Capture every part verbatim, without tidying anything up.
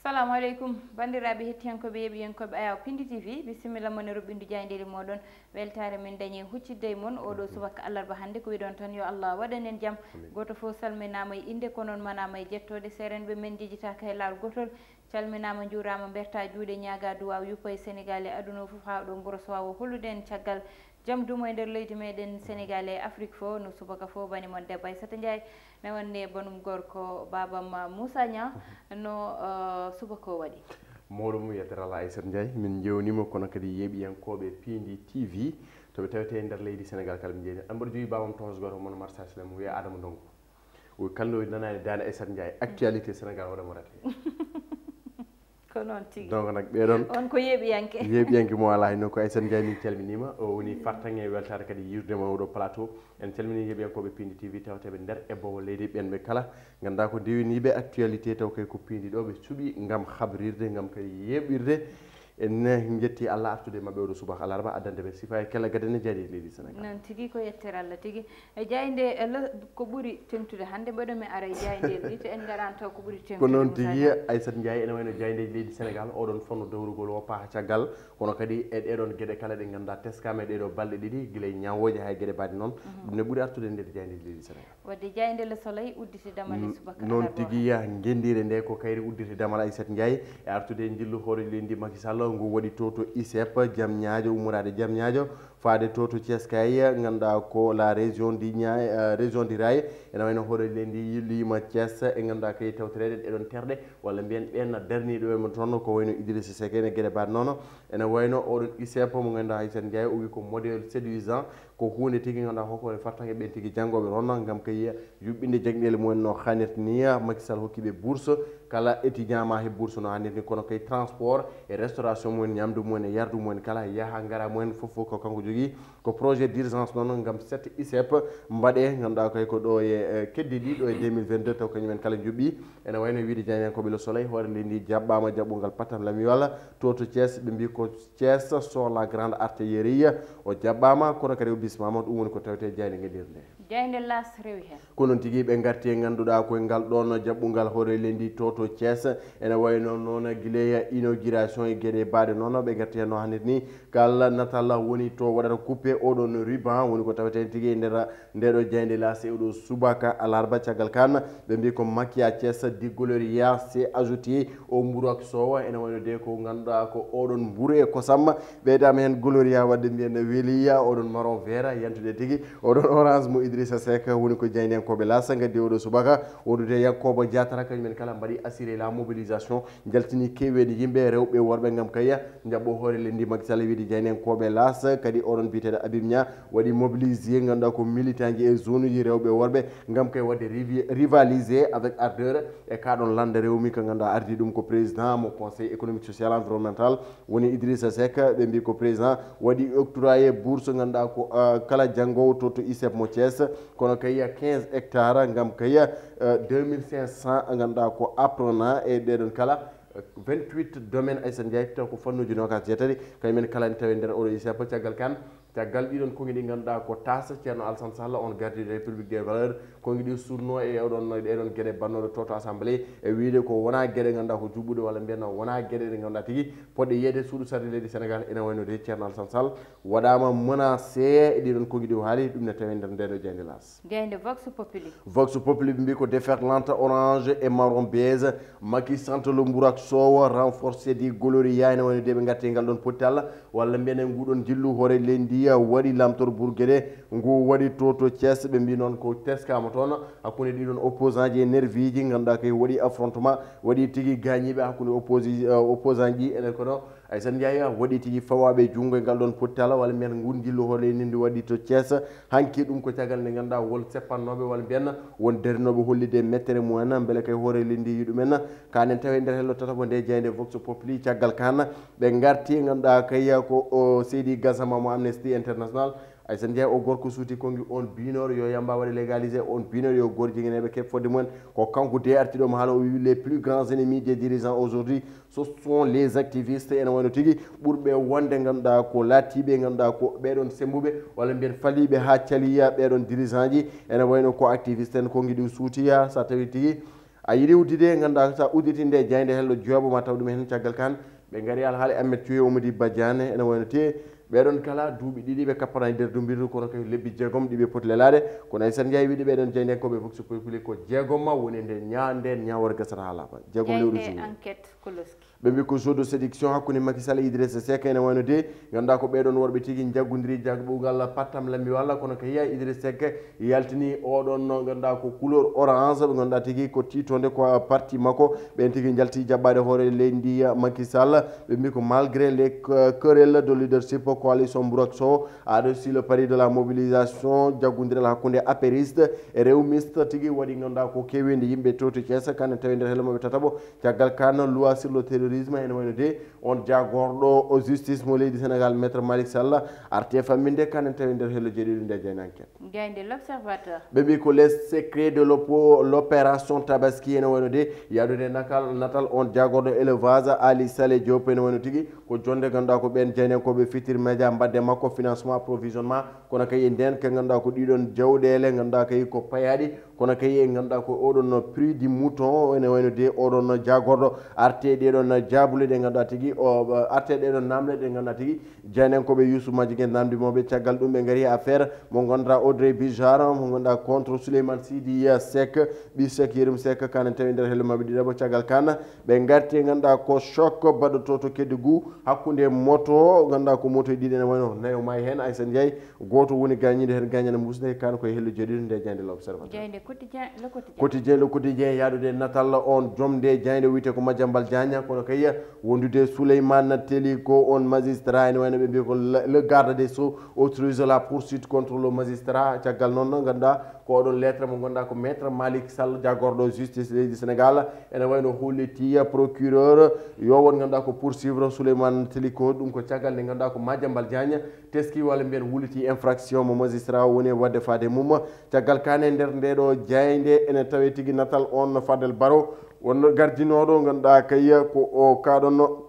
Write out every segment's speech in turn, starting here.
Assalamu aleykum, banndiraaɓe hettiyankooɓe, yeeɓiyankooɓe Ayaw Pindi T V, bisimilla mon e roɓɓindu jaayndeeli mooɗon. Weltaare men dañi huccitde e mon oɗo subaka alarba hannde. Ko wiɗon tan, yo Allah waɗan en jam. Gooto fof salminaama e innde, ko noon manaama e jettode. Seerenɓe men njejjitaaka e laawol gootol. Calminaama, njuuraama, mbertaa juuɗe, ñaagaa duwaaw yuppa e Senegaal e aduna o fof, haa ɗo mboro sowawo hollude en caggal jam dumo e nder leydi meɗen Senegaal e Afrik fof. No subaka fof, bani mon debbo Aissata Ndiaye, ne wonde banum gorko baabam Moussa Niang. No, uh, subaka o waɗi? Mawɗo mum, yettere Allah, Aissata Ndiaye, min njewnima, kono kadi yeeɓiyankooɓe Pindi T V, to ɓe tawete e nder leydi Senegaal kala, min njeewni. An mboɗo jogii baabam toon so gooto, hono Marsa Salem, wiyee Adama Ndongo. O kalno nanaani daande Aissata Ndiaye, actualité Senegaal waɗa mo rate. Ko noon tigi. Donc nag, ɓeɗon on ko yeeɓiyanke. Yeeɓiyanke mo alaa hay noon, ko Aissata Ndiaye, min calminima. O woni fartaŋŋe e weltaare kadi yiirude ma oɗo plateau. En calmini yeeɓiyankooɓe Pindi T V tawteeɓe nder e bowo leydi, ɓen ɓe kala nganndaa ko ndewiniiɓe actualité, taw kay ko Pindi ɗo ɓe suɓi ngam habrirde, ngam kadi yeeɓirde. En njetti Allah artude e maɓɓe oɗo subaka alarba, addande ɓe sifa e kella gadane jaaɗi e leydi Senegaal. Noon tigi, ko yettere Allah tigi. E jaaynde, e lo-, ko ɓuri teŋtude hannde, mboɗo mi ara e jaayndeeji ɗi, to en ngaraani taw ko ɓuri teŋtude. Ko noon tigi, Aissata Ndiaye, ene wayno jaayndeeji leydi Senegaal, oɗon fannu dowrugol o paaha caggal, kono kadi e ɗeɗon geɗe kala ɗe nganndaa teskaama e ɗeɗo balɗe ɗiɗi, gila e ñawooje haa e geɗe mbaɗe noon. Mhm. Ɗum ne ɓuri artude e nder jaayndeeji leydi Senegaal. Wadde jaaynde Le Soleil udditi damal e subaka. Noon tigi, ya ngenndiire nde ko kayri udditi damal, Aissata Ndiaye, e artude e njillu hoore leydi Macky Sall, ngu waɗi to to ISEP, jam ñaajo, ummoraade jam ñaajo, faade to to Thiès kay, ngannduɗaa ko la région di Niay, eh, région di Rail, ene wayno hoore leydi yilliima Thiès, e ngannduɗaa kay tawtoreede ɗeɗon terɗe, walla mbiyen ɓeen darniiɗo e mo toon, ko wayno Idrissa Seck ene geɗe mbaɗe noon, ene wayno oɗon ISEP mo ngannduɗaa Aissata Ndiaye, o wi ko modèle séduisant, ko huunde tigi ngannduɗaa hokkoore fartaŋŋe ɓeen tigi janngooɓe toon, ngam kay yuɓɓinde jaŋɗeele mumen no haanirta ni. Macky Sall hokki ɓe bourse, kala étudiant ma heɓ bourse no haanirta ni, kono kay transport e restauration mumen, ñamdu mumen e yardu mumen kala, yaha ngara mumen fof fof ko kanko jogii. Ko projet d'urgence noon ngam sept ISEP mbaɗe, ngannduɗaa kay ko ɗo e, e keddi ɗi ɗo e deux mille vingt-deux, taw kañumen kala njuɓɓi. Ene wayno wiide jaayndiyankooɓe Le Soleil, hoore leydi ndi jaɓɓaama jaɓɓungal patam lami walla to to Thiès, ɓe mbi ko Thiès sur la grande artillerie, o jaɓɓaama, kono kadi o bismaama, ɗum woni ko tawete jaaynde ngendirnde. Jaaynde L'As rewi heen. Ko noon tigi, ɓe ngarti e ngannduɗaa koye ngal ɗoon jaɓɓungal hoore leydi to to Thiès. Ene wayi noon, noon gila e inauguration e geɗe mbaɗe noon, ɓe ngarti heen no hannirta ni. Kala natal woni to waɗata coupé oɗon ruban, woni ko taweten tigi e nder ndeɗo jaaynde L'As e oɗo subaka alarba. Caggal kan, ɓe mbi ko Makia Thiès di Gloria s'est ajouté o mburu ak soowa, ene wayno de ko ngannduɗaa ko oɗon mburu e kosam. Ɓeydaama heen Gloria, waɗde mbiyen weliya, oɗon marron vert, yantude tigi, oɗon orange mo Idrissa Seck, woni ko jaayndiyankooɓe L'As ngaddi oɗo subaka. Oɗo de Yankoba Diatara, kañum en kala mbaɗi assuré la mobilisation, njaltini keeweendi yimɓe, rewɓe, worɓe, ngam kay njaɓɓo hoore leydi Macky Sall, wiide jaayndiyankooɓe L'As. Kadi oɗon biyeteeɗo Habib Niang waɗi mobilisé, ngannduɗaa ko militant ji e zone uji, rewɓe, worɓe, ngam kay waɗde rivi-, rivalisé avec ardeur e ka ɗon lannda rewmi, ko ngannduɗaa ardii ɗum ko président mo Conseil économique, social, environnemental, woni Idrissa Seck. Ɓe mbi ko président waɗi octroyé bourse, ngannduɗaa ko, euh, kala janngoowo to to ISEP mo Thiès, kono kay quinze hectares, ngam kay, euh, deux mille cinq cents, ngannduɗaa ko apprenant e ɓeɗon kala, euh, vingt-huit domaines, Aissata Ndiaye, taw ko fannuuji noogaas e jeetati, kañum en kala ne tawi nder oɗo ISEP. Caggal kan, caggal ɗiɗon konngi ɗi ngannduɗaa ko taas Ceerno Alassane Sall, on gardien de République des valeurs, konngi ɗi suutnoo e oɗon, e ɗeɗon geɗe bannooɗe to to assemblée, e wiide ko wonaa geɗe ngannduɗaa ko juɓɓuɗe, walla mbiyen wonaa geɗe ɗe ngannduɗaa tigi poɗɗe yiyeede suudu sarde leydi Senegaal. Ene wayno de Ceerno Alassane Sall waɗaama menacé e ɗiɗon konngi ɗi o haali, ɗum ne tawi nder ndeɗo jaaynde L'As. Jaaynde Vox Populi. Vox Populi ɓe mbi ko déferlante orange et marron beige, Macky santo lo mburu ak soowa, renforcé di Gloria, ene wayno de ɓe ngarti e ngal ɗon pottal, walla mbiyen e nguɗon jillu hoore leydi ndi waɗi lamtor burgere ngu waɗi to to Thiès. Ɓe mbi noon ko teskama toon hakkunde ɗiɗon opposant ji e nervi ji, ngannduɗaa kay waɗi affrontement, waɗi tigi gaañiiɓe hakkunde opposi-, euh, opposant ji, ene kono Aissata Ndiaye waɗi tigi fawaaɓe junngo e ngal ɗon pottal, walla mbiyen ngun jillu hoore leydi ndi waɗi to Thiès. Hanki ɗum ko caggal nde ngannduɗaa won seppannooɓe, walla mbiyen won darinooɓe hollitde mettere mumen, mbele kay hoore leydi ndi yiɗumen kanen tawi nder hello tataɓo nde jaaynde Vox Populi. Caggal kan ɓe ngarti, ngannduɗaa kay ko o Seydi Gassama mo Amnesty International. Aissata Ndiaye, o gorko suuti konngi on binor yo yamba waɗe légalisé, on binor yo goor jigineeɓe keɓ fodde mumen. Ko kanko de arti ɗo mo haala, o wi les plus grands ennemis des dirigeants aujourd'hui, ce sont les activistes, ene wayno tigi ɓurɓe wonde ngannduɗaa ko laatiiɓe, ngannduɗaa ko ɓeɗon sembuɓe, walla mbiyen faliiɓe haa caliya ɓeɗon dirigeant ji, ene wayno ko activiste en konngi ɗi suutiya, so tawi tigi A yiɗi uddude, ngannduɗaa, so a udditi nde jaaynde hello jooɓo, ma taw ɗum heen. Caggal kan, ɓe ngari alhaali Ahmed Cuye, Omodi Badiane, ene wayno te ɓeɗon kala duuɓi ɗiɗi ɓe kappata e nder dumbirdu, kono kay lebbi jeegom ɗi ɓe poti lelaade. Kono Aissata Ndiaye wiɗi ɓeɗon jaayndiyankooɓe Vox Populi ko jeegom ma woni nde ña-, nden ñaawore gasata haa laaɓa. Jeegom lewru juillet. Enquête Koloski. Ɓe mbi ko jeu de séduction hakkunde Macky Sall e Idrissa Seck, ene wayno de, ngannduɗaa ko ɓeɗon worɓe tigi njaggodiri jaggugal pattam lambi walla, kono kay Idrissa Seck yaltini oɗon no ngannduɗaa ko couleur orange, ɓe ngannduɗaa tigi ko tiitonde ko parti makko, ɓen tigi njalti jaɓɓaade hoore leydi ndi Macky Sall. Ɓe mbi ko malgré les que-, querelles de leadership, coalition Mburak Sow a réussi le pari de la mobilisation, jaggondiral hakkunde apériste e rewmiste tigi waɗi ngannduɗaa ko keeweendi yimɓe to to Thiès, kanen tawi nder hello maɓɓe tataɓo. Caggal kan, loi sur le terrorisme, ene wayno de on jaagorɗo o justice mo leydi Sénégal, Maître Malick Sall, arti e famminde, kanen tawi nder hello jeeɗiɗo nde jaaynde Enquête. Jaaynde L'Observateur. Ɓe mbi ko les secrets de l'oppo-, l'opération Tabaski, ene wayno de yaadude nakal, natal on jaagorɗo élevage Ali Saleh Diop, ene wayno tigi ko jonde ngannduɗaa ko ɓen jaayndiyankooɓe Futurs Médias mbadde makko financement approvisionnement, kono kay e nden ke ngannduɗaa ko ɗiɗon jawɗeele ngannduɗaa kay ko payaaɗi, kono kay e ngannduɗaa ko oɗon prix du mouton, ene wayno de oɗon jaagorɗo arte ɗeɗon jaabule ɗe ngannduɗaa tigi o, arte ɗeɗon namle ɗe ngannduɗaa tigi jaayndiyankooɓe Youssouf Madjiguène namdi mooɓe. Caggal ɗum ɓe ngari affaire mo ngannduɗaa Audrey Bijard, mo ngannduɗaa contre Souleymane Sidi Seck, ɓi Seck Yérim Seck, kanen tawi nder hello maɓɓe ɗiɗaɓo. Caggal kan ɓe ngarti ngannduɗaa ko choc baɗɗo to to Kédougou hakkunde moto, ngannduɗaa ko moto e ɗiɗi ene wayno nayo maayi heen, Aissata Ndiaye, gooto woni gaañiiɗo heen, gaañana musde kan ko e hello jeeɗiɗo nde jaaynde L'Observateur. Jaaynde Quotidien, Le Quotidien. Quotidien, Le Quotidien yaadude natal on joom nde jaaynde wiyetee ko Madiambal Diagne, kono kay wondude Souleymane Teliko, on magistrat, ene wayno ɓe mbi ko le, le garde des Sceaux autorise la poursuite contre le magistrat. Caggal noon ngannduɗaa ko oɗon lettre mo ngannduɗaa ko Maître Malick Sall, jaagorɗo justice leydi Sénégal, ene wayno holliti procureur yo won ngannduɗaa ko poursuivre Souleymane Teliko. Ɗum ko caggal nde ngannduɗaa ko Madiambal Diagne teski walla mbiyen wulliti infraction mo magistrat o woni e waɗde faade mum. Caggal kan e nder nde ɗo jaaynde ene tawe tigi natal on Fadel Barro, wonno gardinooɗo ngannduɗaa kay ko o kaɗonno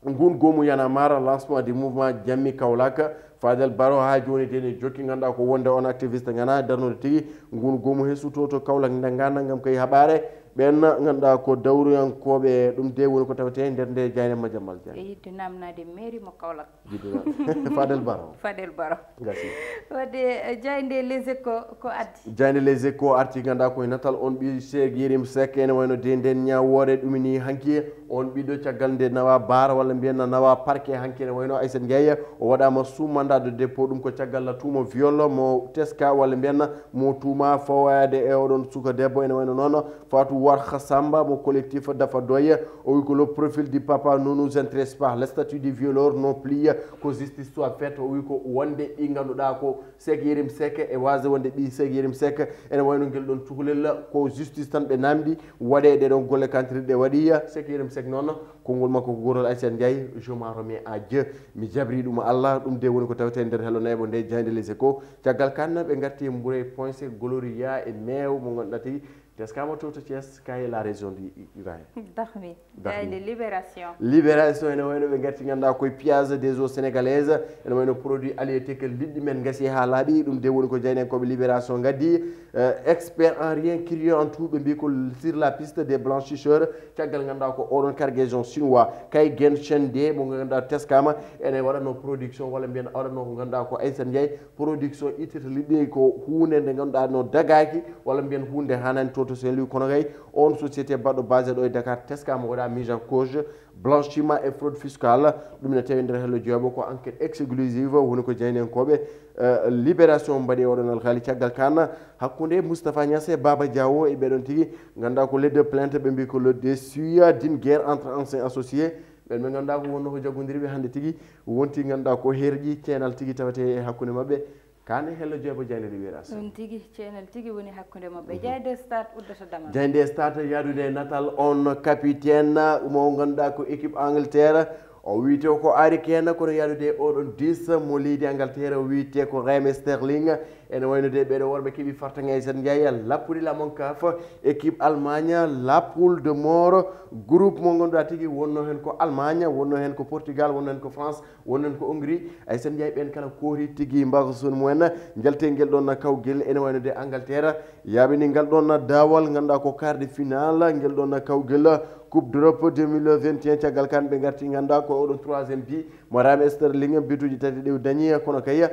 ngun goomu Y'en a marre, lancement du mouvement Jammi Kaolack. Fadel Barro haa jooni de ne jokki ngannduɗaa ko wonde on activiste ngana darnude tigi ngun goomu he suto to Kaolack nde ngana ngam kay haɓaare ɓen ngannduɗaa ko dawruyankooɓe. Ɗum de woni ko tawetee nder nde jaaynde Madiambal Diagne. E yiɗde namnade mairie mo Kaolack. Jiɗɗo Fadel Barro. Fadel Barro. Gasi. Wadde, eh, jaaynde Les Échos ko addi? Jaaynde Les Échos arti ngannduɗaa koye natal on ɓi Cheikh Yérim Seck, ene wayno de nden ñaawoore ɗumini hanki on ɓiɗɗo caggal nde nawa baar walla mbiyen na nawa parquet hanki, ene wayno Aissata Ndiaye o waɗaama sous mandat de dépôt, ɗum ko caggal la tuuma viol mo teska walla mbiyen na mo tuuma fawaade e oɗon suka debbo, ene wayno noon Fatou Warkha Samba mo collectif Dafa Doye, o wi ko le profil du papa ne nous intéresse pas, le statut du violeur non plus, ko justice soit faite. O wi ko wonde ɗi ngannduɗaa ko Seck Yérim Seck e waasde wonde ɓii Seck Yérim Seck ene wayno ngel ɗon cukalel ko justice tan ɓe namdi waɗe ɗe ɗon golle kantirɗe waɗi. Seck Yérim Seck noon konngol makko ko gootol, Aissata Ndiaye, je m'en remets à Dieu, mi jabri ɗum Allah. Ɗum de woni ko tawetee nder hello neeɓo nde jaaynde Les Échos. Caggal kan ɓe ngarti e Mbouré Poinse Gloria e meew mo ngannduɗaa tigi teskama to to Thiès, kay la région du Ibrahim. Dahmi. Dahmi. Jaaynde Libération. Libération ene wayno ɓe ngarti ngannduɗaa koye pillage des eaux sénégalaises, ene wayno produit halieutique, liɗɗi men gasi haa laaɓi, ɗum de woni ko jaayndiyankooɓe Libération ngaddi. Euh, expert en rien, curieux en tout, ɓe mbi ko sur la piste des blanchisseurs, caggal ngannduɗaa ko oɗon cargaison chinois kay Gen Shen de mo ngannduɗaa teskama ene waɗatno production walla mbiyen waɗatno ko ngannduɗaa ko Aissata Ndiaye production ittata liɗɗi ko huunde nde ngannduɗaa no dagaaki walla mbiyen huunde hanani to to Saint-Louis, kono kay on société baɗɗo basé ɗo e Dakar teskama waɗa mise en cause blanchiment et fraude fiscale. Ɗum ne tawi nder hello jooɓo ko enquête exclusive woni ko jaayndiyankooɓe, euh, Libération mbaɗi oɗon alhaali. Caggal kan hakkunde Moustapha Niasse e Baba Diawo e ɓeɗon tigi ngannduɗaa ko les deux plaintes, ɓe mbi ko le début d'une guerre entre anciens associés. Ɓen ɓe ngannduɗaa ko wonno ko jaggondirɓe hannde tigi wonti ngannduɗaa ko herƴi ceenal tigi tawetee e hakkunde maɓɓe. Kane hello jeebo jaaynde Libération. Ɗum tigi, ceenal tigi woni hakkunde maɓɓe. Mhm. Jaaynde Stade uddata damal. Jaaynde Stade yaadude e natal on capitaine mo ngannduɗaa ko équipe Angleterre. O wiyetee ko Harry Kane, kono yaadude e oɗon dix mo leydi Angleterre, o wiyetee ko Raheem Sterling. Ene wayno de ɓeɗo worɓe keɓi fartaŋŋe e Sen Ndiaye, lappude la Moncaf, équipe Allemagne, la poule de mort, groupe mo ngannduɗaa tigi wonno heen ko Allemagne, wonno heen ko Portugal, wonno heen ko France, wonno heen ko Hongrie. Ay Sen Ndiaye ɓeen kala koori tigi mbagason mumen, njaltee ngel ɗoon kawgel ene wayno de Angleterre, yaaɓini ngal ɗoon daawal, ngannduɗaa ko quart de finale, ngel ɗoon kawgel Coupe d'Europe deux mille vingt et un. Caggal kan ɓe ngarti, ngannduɗaa ko oɗon troisième bi mo Raheem Sterling, bituuji tati ɗi o dañi, kono kay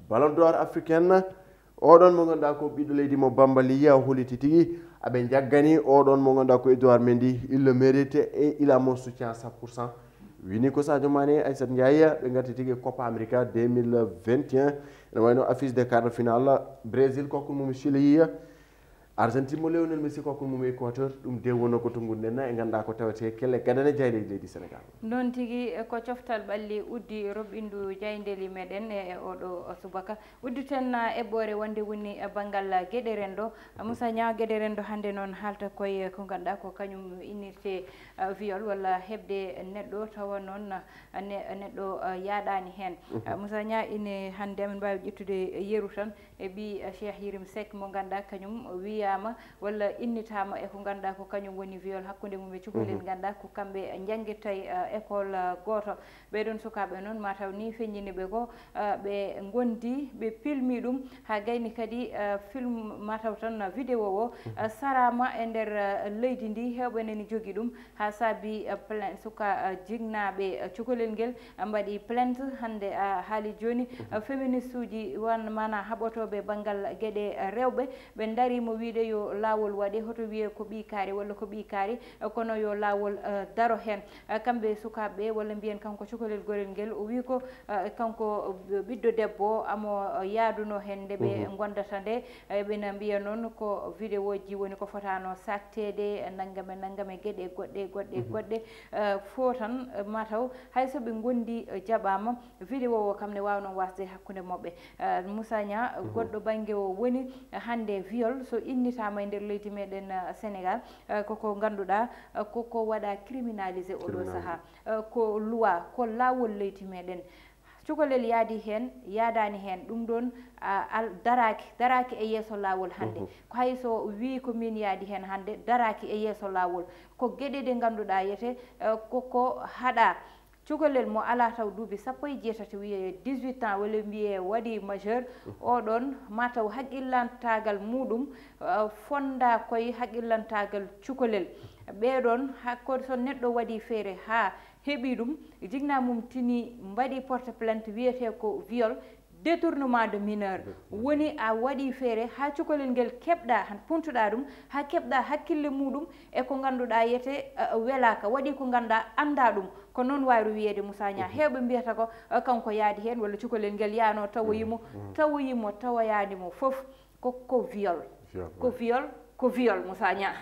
Ballon d'Or africaine, oɗon mo ngannduɗaa ko ɓiɗɗo leydi mo Bambali, o holliti tigi aɓe njaggani oɗon mo ngannduɗaa ko Edouard Mendy, il le mérite et il a mon soutien à cent pour cent. Wini ko Sadio Mané, Aissata Ndiaye, ɓe ngarti tigi Copa America deux mille vingt et un. Ene wayno affiche de quart de finale, Brésil ko hakkunde mum e Chili, Argentine mo Lionel Messi ko hakkunde mum e Équateur. Ɗum de wonno ko to ngonɗen e ngannduɗaa ko tawetee kelle gadane jaaynde leydi Sénégal. Noon tigi, ko coftal ɓalli uddi roɓɓindu jaayndeeli meɗen e oɗo subaka. Udditen eɓɓoore wonde woni banngal geɗe renndo. Moussa Niang, geɗe renndo hannde noon haalta koye ko ngannduɗaa ko kañum innirte, uh, viol walla heɓde neɗɗo tawa noon, uh, ne-, neɗɗo, uh, yaaɗaani heen. Uh, Moussa Niang, ine hannde amin mbaawi ƴettude yeru tan e ɓii, uh, Cheikh Yérim Seck mo ngannduɗaa kañum wiyaama walla innitaama e ko ngannduɗaa ko kañum woni viol hakkunde mum e cukalel ngannduɗaa ko kamɓe njanngitta e, uh, école, uh, gooto. Ɓee ɗoon sukaaɓe noon mataw ni feññini ɓe ko, uh, ɓe ngondi, ɓe pilmi ɗum haa gayni kadi, uh, film mataw tan, uh, vidéo o, uh, saraama e nder, uh, leydi ndi, heewɓe nani jogi ɗum haa saabi, uh, plainte, suka, uh, jignaaɓe, uh, cukalel ngel, uh, mbaɗi plainte. Hannde a haali jooni, uh, féministe uji wan mana haɓotooɓe banngal geɗe, uh, rewɓe, ɓe ndariima wiyde yo laawol waɗe, hoto wiyee ko ɓii kaari walla ko ɓii kaari, uh, kono yo laawol, uh, daro heen. Uh, kamɓe sukaaɓe walla mbiyen kanko cukalel gorel ngel, o wii ko, uh, kanko ɓiɗɗo debbo amo, uh, yaaduno heen nde ɓe ngondata nde. Uh, ɓe na mbiya noon ko vidéo ji woni ko fotaano sakteede, nanngam e nanngam e geɗe goɗɗe, goɗɗe, goɗɗe. Uh, fof tan, uh, mataw hay so ɓe ngondi, uh, jaɓaama, vidéo o kam ne waawno wasde hakkunde maɓɓe. Uh, Moussa Niang, goɗɗo bannge o woni, uh, hannde viol so innitaama e nder leydi meɗen, uh, Sénégal, uh, koko ngannduɗaa, uh, koko waɗa criminalisé oɗo sahaa. Uh, ko loi, ko laawol leydi meɗen. Cukalel yaadi heen, yaadaani heen, ɗum ɗoon, uh, al-, daraaki, daraaki e yeeso laawol hannde. Ko hay so wii ko miin yaadi heen hannde, daraaki e yeeso laawol. Ko geɗe ɗe ngannduɗaa yete, uh, koko haɗa. Cukalel mo alaa taw duuɓi sappo e jeetati, wiyee dix-huit ans, walla mbiyee waɗi majeur, oɗon mataw haqqillantaagal muɗum, uh, fonda koye haqqillantaagal cukalel. Ɓee ɗoon, hakko so neɗɗo waɗi feere haa heɓi ɗum, jigna mum tini mbaɗi porte plainte, wiyetee ko viol, détournement de mineur. Woni a waɗi feere haa cukalel ngel keɓɗa, han puntuɗa ɗum, haa keɓɗa hakkille muɗum e ko ngannduɗaa yete, uh, welaaka, waɗi ko ngannduɗaa annda ɗum. Ko noon wayru wiyeede Moussa Niang. Heewɓe mbiyata ko, uh, kanko yaadi heen walla cukalel ngel yaano tawoyimo, tawoyimo, tawoyaani mo fof. Ko, ko viol. Viol, ko viol, ko viol, Moussa Niang.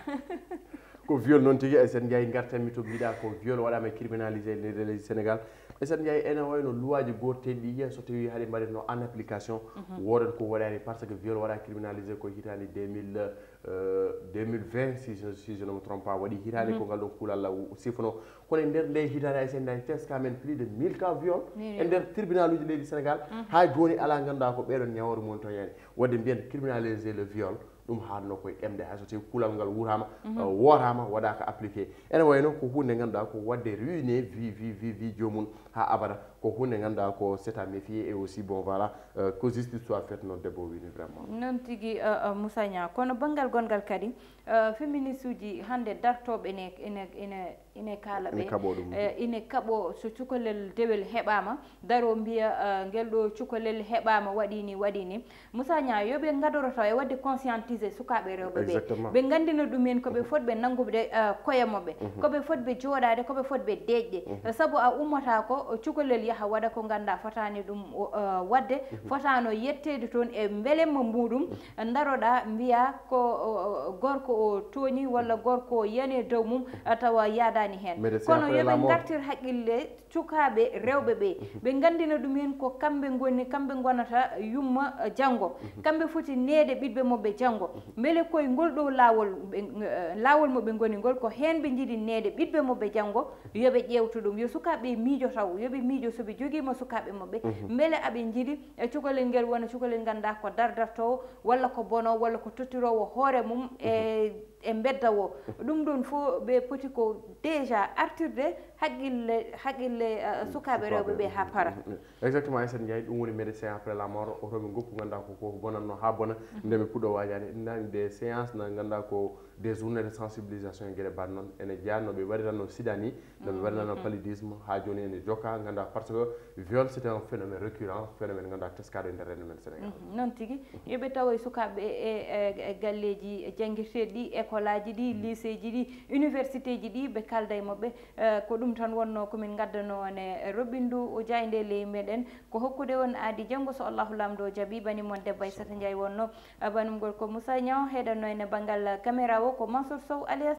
Ko viol noon tigi, Aissata Ndiaye, ngartanmi to mbiɗa ko viol waɗaama criminalisé e nder leydi Sénégal. Aissata Ndiaye, ene wayno luwaaji gooteeɗi ɗi, so tawi haɗe mbaɗetno en application, woodat ko waɗaani, par ce que viol waɗa criminalisé ko hitaande deux mille, euh, deux mille vingt, si je, si je ne me trompe pas, waɗi hitaande ko ngal ɗon kuulal law sifono. Kono e nder nde hitaande, Aissata Ndiaye, teska men plus de mille cas viol e nder tribunal uji leydi Sénégal. Haa jooni alaa ngannduɗaa ko ɓeɗon ñawoore mum to yani. Waɗde mbiyen criminaliser le viol, ɗum haɗno koye ɗemɗe, hay so tawi kuulal ngal wuraama, uh, wooraama, waɗaaka appliqué. Ene wayno ko huunde ngannduɗaa ko waɗde ruiné vie, vie, vie, vie joomum haa abada. Ko huunde ngannduɗaa ko c'est à méfier et aussi, bon, voilà, euh, que justice soit faite, no debbo o wini vraiment. Noon tigi, uh, uh, Moussa Niang. Kono banngal gonngal kadi, uh, féministe uji hannde dartooɓe ene, ene, ene ine kaala ɓe, ine kaɓo ɗum. Eh, ine kaɓo so cukalel dewel heɓaama, daro mbiya, eh, ngel ɗo cukalel heɓaama, waɗi ni, waɗi ni. Moussa Niang, yo ɓe ngadoro taw e waɗde conscientiser sukaaɓe rewɓe ɓe. Exactement. Ɓe nganndina ɗumen ko ɓe fotɓe nanngude, eh, koye maɓɓe, ko ɓe fotɓe jooɗaade, ko ɓe fotɓe deeƴde. Eh, sabu a ummata ko cukalel yaha waɗa ko ngannda fotaani ɗum, o, eh, waɗde, fotaano yetteede toon e mbelemma muɗum, ndaroɗaa mbiya ko, o, o, gorko o tooñi walla gorko o yani e dow mum, tawa yaada Heen. Kono yoɓe ngartir haqqille sukaaɓe rewɓe ɓe, ɓe nganndina ɗum heen ko kamɓe ngoni, kamɓe ngonata yumma janngo. Kamɓe foti neede ɓiɗɓe maɓɓe janngo. Mbele koye ngol ɗo laawol, laawol mo ɓe ngoni ngol, ko heen ɓe njiɗi neede ɓiɗɓe maɓɓe janngo. Yoɓe ƴeewtu ɗum, yo sukaaɓe miijo taw, yoɓe miijo so ɓe jogiima sukaaɓe maɓɓe, mbele aɓe njiɗi e cukalel ngel wona cukalel nganndaa ko dardartoowo, walla ko bono, walla ko tottiroowo hoore mum e e mbedda o. Ɗum ɗon fof ɓe poti ko déjà artirde haqqille haqqille sukaaɓe rewɓe ɓe haa para. Exactement, Aissata Ndiaye. Ɗum woni médecin après la mort. Oto ɓe ngoppu nganndaa ko ko bonatno haa bona, nde ɓe puɗɗo waajaade. Nani des séances na nganndaa ko des journées de sensibilisation e geɗe mbaɗ noon ene jeyaa no ɓe waɗiranno sida ni, no ɓe waɗiranno paludisme. Haa jooni ene jokka nganndaa, parce que viol c'est un phénomène récurrent, phénomène nganndaa teskaɗo e nder renndo men Sénégal. Noon tigi. Yoɓe tawo e sukaaɓe e galleeji janngirteeɗi ɗi, école aji ɗi, lycée ji ɗi, université ji ɗi, ɓe kaalda e maɓɓe. Ko ɗum tan wonno ko min ngaddano on e roɓindu o jaaynde ley meɗen, ko hokkude on aadi janngo so Allahu Laamɗo jaɓi. Bani mon debbo Aissata Ndiaye wonno, banum gorko Moussa Niang, heɗanno en e banngal caméra o ko Mansour Sow alias